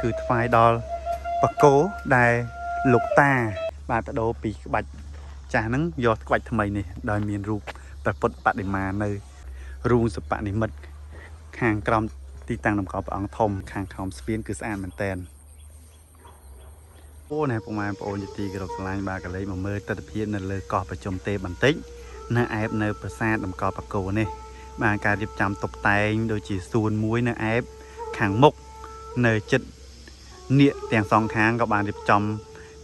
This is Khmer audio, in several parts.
គឺថ្វាយដល់បកោដែលលោកតា បាទបដូរពីក្បាច់ចាស់ហ្នឹងយកក្បាច់ថ្មីនេះដោយមានរូបព្រះពុទ្ធបដិមានៅរូងសិប្បនិមិត្តខាងក្រោមទីតាំងតម្កល់ព្រះអង្គធំខាងក្រោមស្ពានគឺស្អាតមែនតែនអូណែពុកម៉ែបងប្អូនជាទីគោរពស្រឡាញ់បាទកលេចមកមើលទស្សនវិជ្ជានៅលើកោះប្រជុំទេពបន្តិចនៅអែបនៅប្រាសាទតម្កល់បកោនេះបាទការរៀបចំតុបតែងដូចជាសួនមួយនៅអែបខាងមុខនៅចិត្តនាគទាំងសងខាងក៏បានរៀបចំ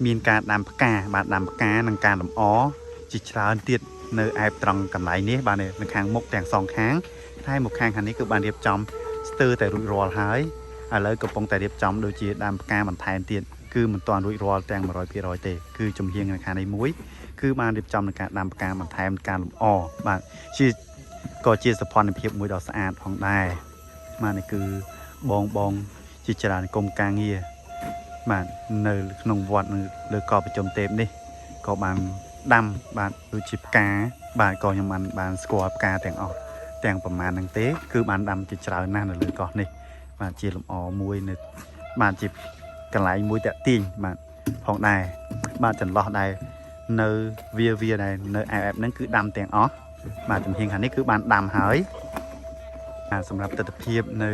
មានការដាំផ្កាបាទដាំផ្កានិងការលម្អជាច្រើនទៀតនៅអែបត្រង់កន្លែងនេះបាទនៅខាងមុខទាំងសងខាងតែមកខាងខាងនេះគឺបានរៀបចំស្ទើរតែរួចរាល់ហើយឥឡូវកំពុងតែរៀបចំដូចជាដាំផ្កាបន្ថែមទៀតគឺមិនទាន់រួចរាល់ទាំង100%ទេគឺជំហាននៅខាងនេះមួយគឺបានរៀបចំในការដាំផ្កាបន្ថែមការលម្អបាទជាក៏ជាសោភ័ណភាពមួយដ៏ស្អាតផងដែរបាទនេះគឺបងបងជាច្រើនគុំការងារបាទនៅក្នុងវត្តនៅលើកោះប្រជុំទេពនេះក៏បានដាំបាទដូចជាផ្កាបាទក៏ខ្ញុំបានស្គាល់ផ្កាទាំងអស់ទាំងប្រមាណហ្នឹងទេគឺបានដាំជាច្រើនណាស់នៅលើកោះនេះបាទជាលម្អមួយនៅបាទជាកន្លែងមួយតាក់ទាញបាទផងដែរបាទចន្លោះដែរនៅវាដែរនៅអែបហ្នឹងគឺដាំទាំងអស់បាទជំហានខាងនេះគឺបានដាំហើយបាទសម្រាប់ទស្សនភាពនៅ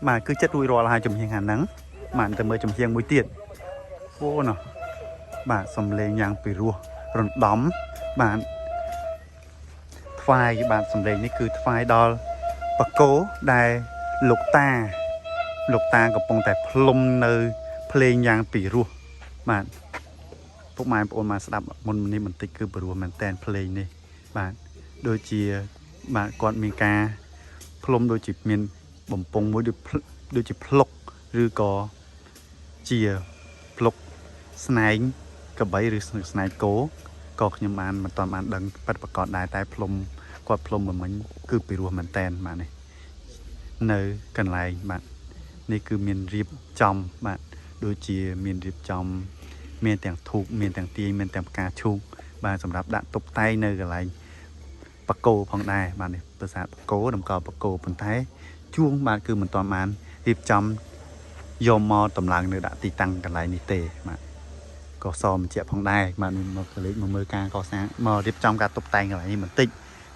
បាទគឺចិត្តរួចរាល់ហើយជំហានខាងហ្នឹងបាទទៅមើលជំហានមួយទៀតអូណោះបាទសំលេងយ៉ាងពិរោះរំដំបាទថ្វាយបាទសំលេងនេះគឺថ្វាយដល់បកោដែលលោកតាលោកតាកំពុងតែផ្លុំនៅភ្លេងយ៉ាងពិរោះបាទពុកម៉ែបងប្អូនមកស្ដាប់មុននេះបន្តិចគឺពិរោះមែនតែនភ្លេងនេះបាទដូចជាបាទគាត់មានការផ្លុំដូចជាមានបំពង់មួយដូចជាផ្លុកឬក៏ជាផ្លុកស្នែងកបីឬស្នែងគោក៏ខ្ញុំបានមិនទាន់បានដឹងពិតប្រាកដដែរតែផ្លុំគាត់ផ្លុំមួយមិញគឺពិរោះមែនតែនបាទនេះនៅកន្លែងបាទនេះគឺមានរៀបចំបាទដូចជាមានរៀបចំមានទាំងធូបមានទាំងទាយមានទាំងផ្កាឈូកបាទសម្រាប់ដាក់តុបតែងនៅកន្លែងបកោផងដែរបាទនេះប្រាសាទបកោតម្កល់បកោប៉ុន្តែជួងបាទគឺមិនទាន់បានរៀបចំយកមកតម្លើងនៅដាក់ទីតាំងកន្លែងនេះទេបាទក៏សបញ្ជាក់ផងដែរបាទមកកលេចមកមើលការកសាងមករៀបចំការតុបតែងកន្លែងនេះបន្តិច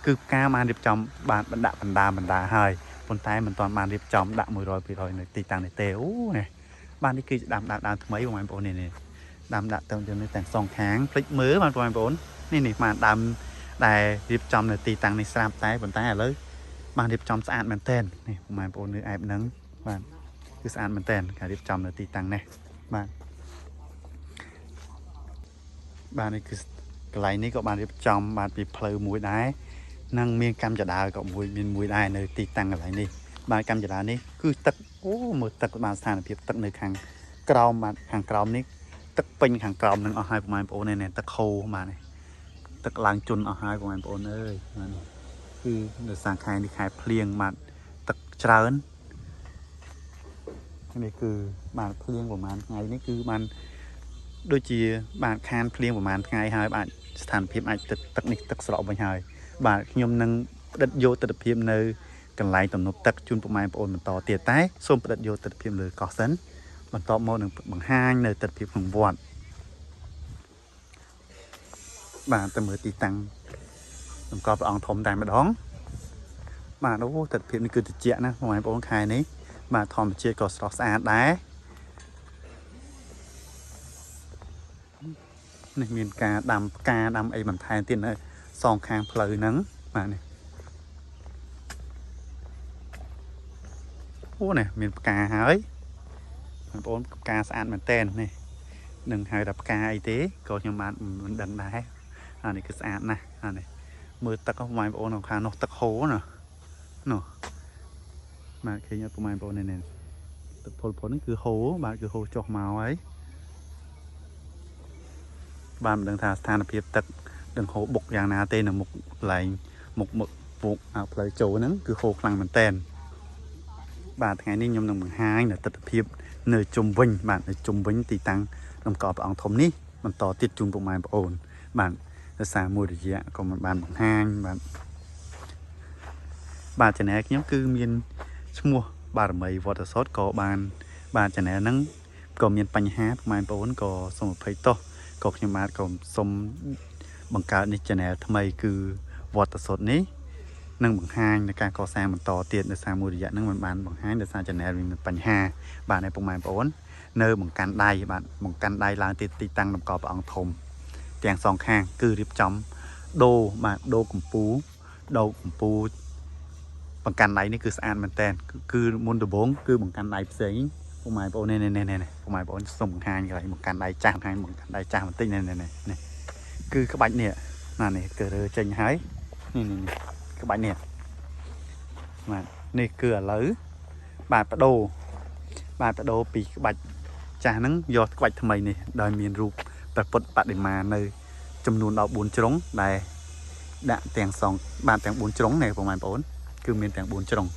គឺផ្កាបានរៀបចំបានបណ្ដាក់បណ្ដាហើយប៉ុន្តែមិនទាន់បានរៀបចំដាក់100%នៅទីតាំងនេះទេអូនេះបាទនេះគឺដាំដើមថ្មីបងប្អូននេះដាំដាក់ទៅនេះទាំងសងខាងភ្លេចមើលបាទបងប្អូននេះបានដើមដែលរៀបចំនៅទីតាំងនេះស្រាប់តែប៉ុន្តែឥឡូវបានរៀបចំស្អាតមែនតែននេះបងប្អូននៅអែបហ្នឹងបាទគឺស្អាតមែនតែនការរៀបចំនៅទីតាំងនេះបាទបាទនេះគឺកន្លែងនេះក៏បានរៀបចំបាទពីផ្លូវមួយដែរនឹងមានកម្មចដាលក៏មួយមានមួយដែរនៅទីតាំងកន្លែងនេះបាទកម្មចដាលនេះគឺទឹកអូមើលទឹកបាទស្ថានភាពទឹកនៅខាងក្រោមបាទខាងក្រោមនេះទឹកពេញខាងក្រោមនឹងអស់ហើយបងប្អូននេះទឹកហូរបាទនេះទឹកឡើងជន់អស់ហើយបងប្អូនអើយបាទនេះគឺនៅសាខែនេះខែភ្លៀងបាទទឹកច្រើននេះគឺបាទភ្លៀងប្រហែលថ្ងៃនេះគឺបានដូចជាបាទខានភ្លៀងប្រហែលថ្ងៃហើយបាទស្ថានភាពអាចទឹកនេះទឹកស្រកវិញហើយបាទខ្ញុំនឹងផ្ដិតយកទិដ្ឋភាពនៅកន្លែងទំនប់ទឹកជូនពុកម៉ែបងប្អូនបន្តទៀតតែសូមផ្ដិតយកទិដ្ឋភាពលើកោះសិនបន្ទាប់មកនឹងបង្ហាញនៅទិដ្ឋភាពក្នុងវត្តបាទទៅមើលទីតាំងតម្កល់ព្រះអង្គធំតែម្ដងបាទអូទិដ្ឋភាពនេះគឺត្រជាក់ណាស់ពុកម៉ែបងប្អូនខែនេះបាទធម្មជាតិក៏ស្រស់ស្អាតដែរនេះមានការដាំផ្កាដាំអីបន្ថែមទៀតនៅសងខាងផ្លូវហ្នឹងបាទនេះអូនេះមានផ្កាហើយបងប្អូនផ្កាស្អាតមែនតែននេះនឹងហៅថាផ្កាអីទេក៏ខ្ញុំបានមិនដឹងដែរអានេះគឺស្អាតណាស់អានេះមើលទឹកបងប្អូននៅខាងនោះទឹកហូរណានោះបាទឃើញអត់បងប្អូននេះទឹកពុលនេះគឺហូរបាទគឺហូរចុះមកហើយបាទមិនដឹងថាស្ថានភាពទឹកដឹងហូរបុកយ៉ាងណាទេនៅមុខកន្លែងមុខពុកផ្លូវចូលហ្នឹងគឺហូរខ្លាំងមែនតែនបាទថ្ងៃនេះខ្ញុំនឹងបង្ហាញនៅទិដ្ឋភាពនៅជុំវិញបាទនៅជុំវិញទីតាំងតម្កល់ព្រះអង្គធំនេះបន្តទៀតជូនពុកម៉ែបងប្អូនបាទដោយសារមួយរយៈក៏មិនបានបង្ហាញបាទបាទ channel ខ្ញុំគឺមានឈ្មោះ បារមីវត្តសតក៏បានបាទ channel ហ្នឹងក៏មានបញ្ហាពុកម៉ែបងប្អូនក៏សូមអភ័យទោសក៏ខ្ញុំបាទក៏សូមបង្កើតនេះ channel ថ្មីគឺវត្តសតនេះនឹងបង្ហាញในការកសាងបន្តទៀតនៅសារមួយរយៈហ្នឹងមិនបានបង្ហាញដោយសារ channel វាមានបញ្ហាបាទឯពុកម៉ែបងប្អូននៅបង្កាន់ដៃបាទបង្កាន់ដៃឡើងទីទីតាំងតម្កល់ព្រះអង្គធំទាំងសងខាងគឺរៀបចំដូរបាទដូរកម្ពូដូរកម្ពូបង្កាន់ដៃនេះគឺស្អាតមែនតើគឺមុនដំបូងគឺបង្កាន់ដៃផ្សេងពុកម៉ែបងប្អូននេះនេះនេះពុកម៉ែបងប្អូនសូមបង្ហាញកន្លែងបង្កាន់ដៃចាស់បង្ហាញបង្កាន់ដៃចាស់បន្តិចនេះនេះនេះគឺក្បាច់នេះណានេះគឺរើចេញហើយនេះនេះនេះក្បាច់នេះបាទនេះគឺឥឡូវបាទបដូរបាទបដូរពីក្បាច់ចាស់ហ្នឹងយកក្បាច់ថ្មីនេះដោយមានរូបព្រះពុទ្ធបដិមានៅចំនួនដល់4ជ្រុងដែលដាក់ទាំងសងបាទទាំង4ជ្រុងនេះពុកម៉ែបងប្អូនគឺមានទាំង4ជ្រុង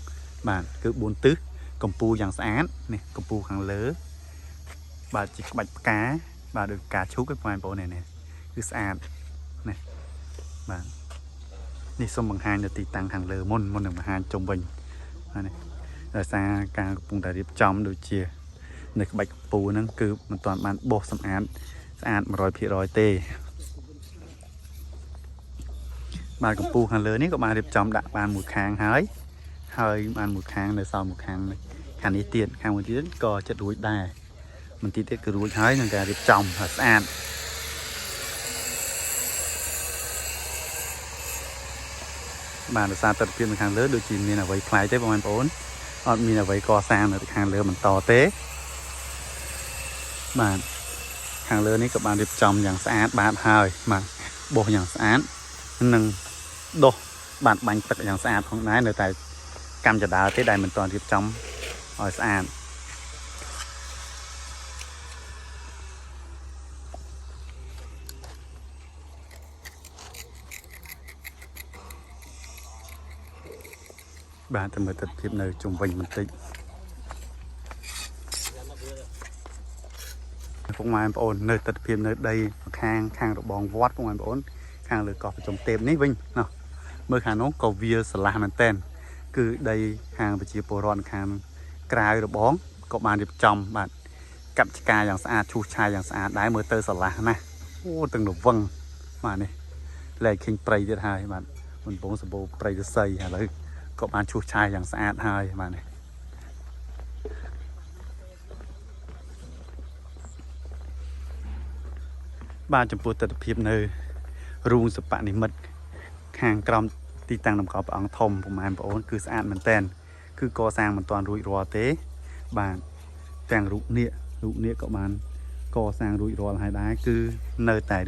បាទគឺ4ទិសកម្ពូយ៉ាងស្អាតនេះកម្ពូខាងលើបាទជាក្បាច់ផ្កាបាទដូចផ្កាឈូកឯងបងប្អូននេះនេះគឺស្អាតនេះបាទនេះសូមបង្ហាញនៅទីតាំងខាងលើមុននឹងបង្ហាញជុំវិញបាទនេះដោយសារការកំពុងតែរៀបចំដូចជានៅក្បាច់កម្ពូហ្នឹងគឺមិនទាន់បានបោសសម្អាតស្អាត 100% ទេបាទកម្ពូខាងលើនេះក៏បានរៀបចំដាក់បានមួយខាងហើយហើយបានមួយខាងនៅសល់មួយខាងខាងនេះទៀតខាងមួយទៀតក៏ចិត្តរួចដែរមិនទីទៀតគឺរួចហើយនឹងការរៀបចំឲ្យស្អាតបាទដោយសារទស្សនវិជ្ជានៅខាងលើដូចជាមានអ្វីប្លែកទេបងប្អូនអត់មានអ្វីកសាងនៅខាងលើបន្តទេបាទខាងលើនេះក៏បានរៀបចំយ៉ាងស្អាតបាទហើយបាទបោសយ៉ាងស្អាតនិងដុសបាទបាញ់ទឹកយ៉ាងស្អាតផងដែរនៅតែកម្មចដាលទេដែលមិនទាន់រៀបចំឲ្យស្អាតបាទតែមើលទស្សនវិជ្ជានៅជុំវិញបន្តិចពុកម៉ែបងប្អូននៅទស្សនវិជ្ជានៅដីខាងខាងរបងវត្តពុកម៉ែបងប្អូនខាងលើកោះប្រជុំទេពនេះវិញណោះមើលខាងនោះក៏វាស្រឡះមែនតែនគឺដីខាងប្រជាពលរដ្ឋខាងក្រៅរបងក៏បានរៀបចំបាទកាប់ឆ្ការយ៉ាងស្អាតឈូសឆាយយ៉ាងស្អាតដែរមើលទៅស្រឡះណាស់អូទាំងរវឹងបាទនេះលែកឃើញព្រៃទៀតហើយបាទមិនពងសម្បូរព្រៃរស័យឥឡូវក៏បានឈូសឆាយយ៉ាងស្អាតហើយបាទនេះបាទចំពោះទស្សនវិជ្ជានៅរូងសិប្បនិមិត្តខាងក្រោមទីតាំងតម្កល់ព្រះអង្គធំពុកម៉ែបងប្អូនគឺស្អាតមែនតែនគឺកសាងមិនទាន់រួចរាល់ទេបាទទាំងរូបនាគរូបនាគក៏បានកសាងរួចរាល់ហើយដែរគឺនៅតែ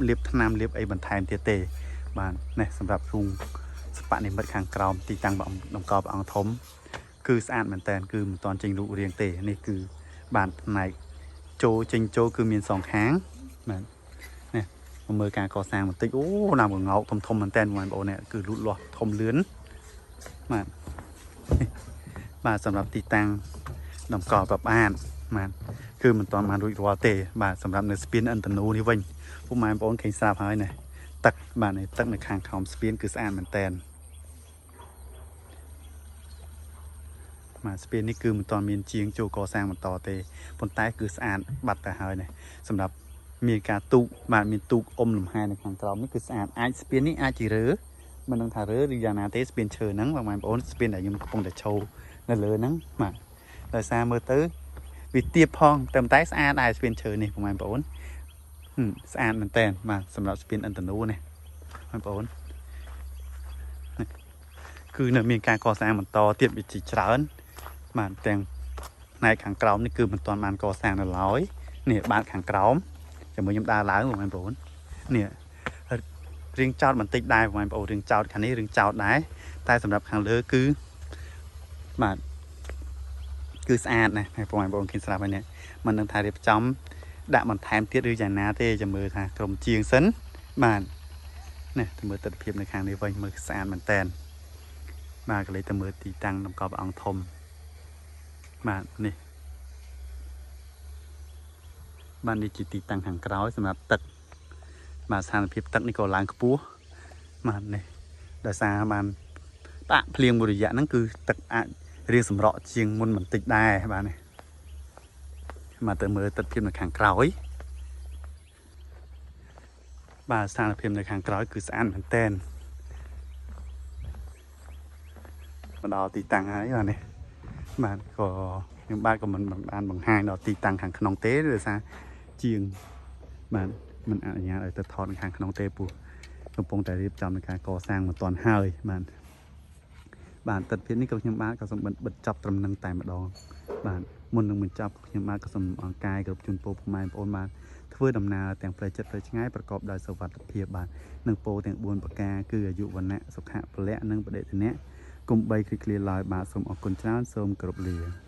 លាបថ្នាំលាបអីបន្ថែមទៀតទេបាទនេះសម្រាប់រូងសិប្បនិមិត្តខាងក្រោមទីតាំងតម្កល់ព្រះអង្គធំគឺស្អាតមែនតែនគឺមិនទាន់ចេញរូបរាងទេនេះគឺបាទផ្នែកចូលចេញចូលគឺមានសងខាងបាទនេះមកមើលការកសាងបន្តិចអូណាមកងោកធំធំមែនតែនបងប្អូននេះគឺលូតលាស់ធំលឿនបាទបាទសម្រាប់ទីតាំងតម្កល់ប្របានបាទគឺមិនទាន់បានរួចរាល់ទេបាទសម្រាប់នៅស្ពានឥន្ទនូនេះវិញពុកម៉ែបងប្អូនឃើញស្រាប់ហើយណាទឹកបាទនេះទឹកនៅខាងក្រោមស្ពានគឺស្អាតមែនតែនបាទស្ពាននេះគឺមិនទាន់មានជាងចូលកសាងបន្តទេប៉ុន្តែគឺស្អាតបាត់ទៅហើយនេះសម្រាប់មានការទូកបាទមានទូកអុំលំហែនៅខាងក្រោមនេះគឺស្អាតអាចស្ពាននេះអាចជារើមិនដឹងថារើឬយ៉ាងណាទេស្ពានឈើហ្នឹងបងប្អូនស្ពានដែលខ្ញុំកំពុងតែឈរនៅលើហ្នឹងបាទដោយសារមើលទៅវាទៀបផងតែស្អាតដែរស្ពានឈើនេះបងប្អូនស្អាតមែនតើបាទសម្រាប់ស្ពានឥន្ទនូនេះបងប្អូនគឺនៅមានការកសាងបន្តទៀតវាជាច្រើនបាទទាំងផ្នែកខាងក្រោមនេះគឺមិនទាន់បានកសាងនៅឡើយនេះបាទខាងក្រោមជាមួយខ្ញុំដើរឡើងបងប្អូននេះរៀងចោតបន្តិចដែរបងប្អូនរៀងចោតខាងនេះរៀងចោតដែរតែសម្រាប់ខាងលើគឺបាទគឺស្អាតណាស់បងប្អូនឃើញស្រាប់ហើយនេះមិនដឹងថារៀបចំដាក់បន្ថែមទៀតឬយ៉ាងណាទេចាំមើលថាក្រុមជាងសិនបាទនេះទៅមើលទស្សនវិជ្ជានៅខាងនេះវិញមើលស្អាតមែនតែនបាទក៏លេចទៅមើលទីតាំងតម្កល់ព្រះអង្គធំបាទនេះបាទនេះជាទីតាំងខាងក្រោយសម្រាប់ទឹកបាទស្ថានភាពទឹកនេះក៏ឡើងខ្ពស់បាទនេះដោយសារបានបាក់ភ្លៀងមួយរយៈហ្នឹងគឺទឹកអាច រៀងសម្រក់ជាងមុនបន្តិចដែរបាទនេះមកទៅមើលទស្សនភាពនៅខាងក្រោយបាទស្ថានភាពនៅខាងក្រោយគឺស្អាតមែនទែនមកដល់ទីតាំងហើយបាទនេះបាទក៏ខ្ញុំបាទក៏មិនបានបង្ហាញដល់ទីតាំងខាងក្នុងទេដោយសារជាងបាទមិនអនុញ្ញាតឲ្យទៅថតនៅខាងក្នុងទេព្រោះកំពុងតែរៀបចំในការកសាងមិនទាន់ហើយបាទបាទទស្សនភាពនេះក៏ខ្ញុំបាទក៏សូមបិទចប់ត្រឹមនឹងតែម្ដងបាទមុននឹងបញ្ចប់ខ្ញុំបាទក៏សូមអង្កាយគ្រប់ជូនពរពុកម៉ែបងប្អូនបាទធ្វើដំណើរទាំងផ្លូវចិត្តផ្លូវឆ្ងាយប្រកបដោយសុវត្ថិភាពបាទនិងពោទាំង4ប្រការគឺអាយុវណ្ណៈសុខៈពលៈនិងបដិធនៈគុំបីគ្លៀឡើយបាទសូមអរគុណច្រើនសូមគោរពលា។